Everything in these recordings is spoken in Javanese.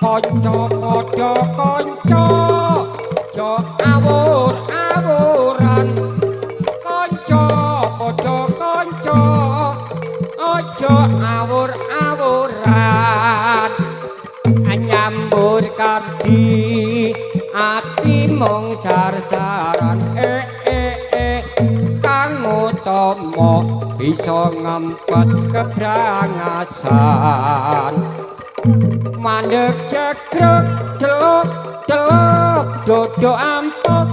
Kanca padha kanca aja awur-awuran, kanca padha kanca aja awur-awuran. Nyambur kardi ati mung sar-saran, kang utama bisa ngempet kebrangasan. Mandek jegrek delok delok dodo ampok,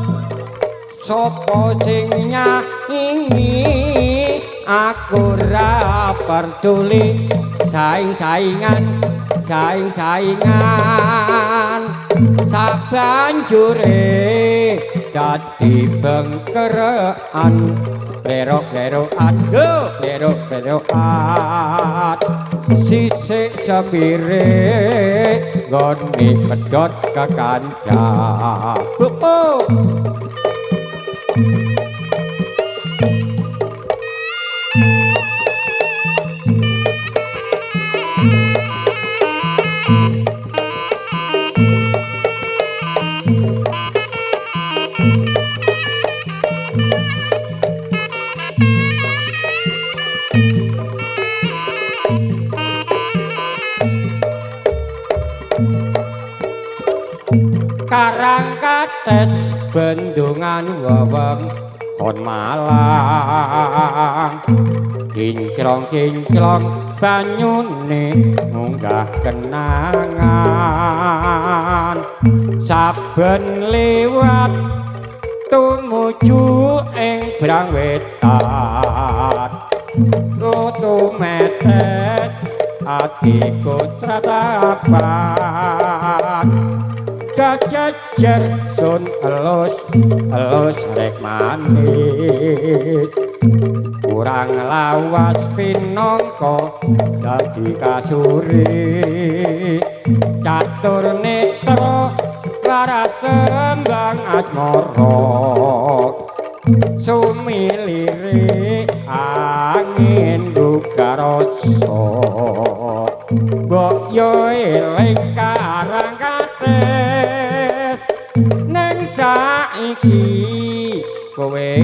sapa sing nyaingi aku ra peduli. Saing-saingan saing-saingan sabanjure dadi bengkerean, klerok-klerokan klerok-klerokan sisik sepire nggone pedhot kekanca. Bupuk Karang Kates bendungan weweng kon Malang, kinclong-kinclong banyune munggah kenangan. Saben liwat tumuju ing Brangwetan, lutu metes atiku tratapan. Jejer sun elus elus rek manik, kurang lawas pinangka dadi kasuri. Catur netra laras tembang asmara, sumilire angin duka rasa. Mbok yo eling Karang Kates neng saiki kowe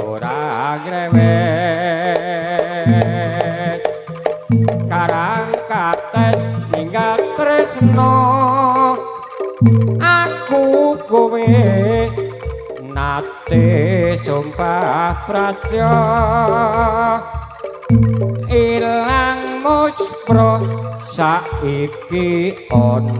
ora ngrewes. Karang Kates ninggal tresno aku kowe nate sumpah prasya. Ilang muspro saiki ana.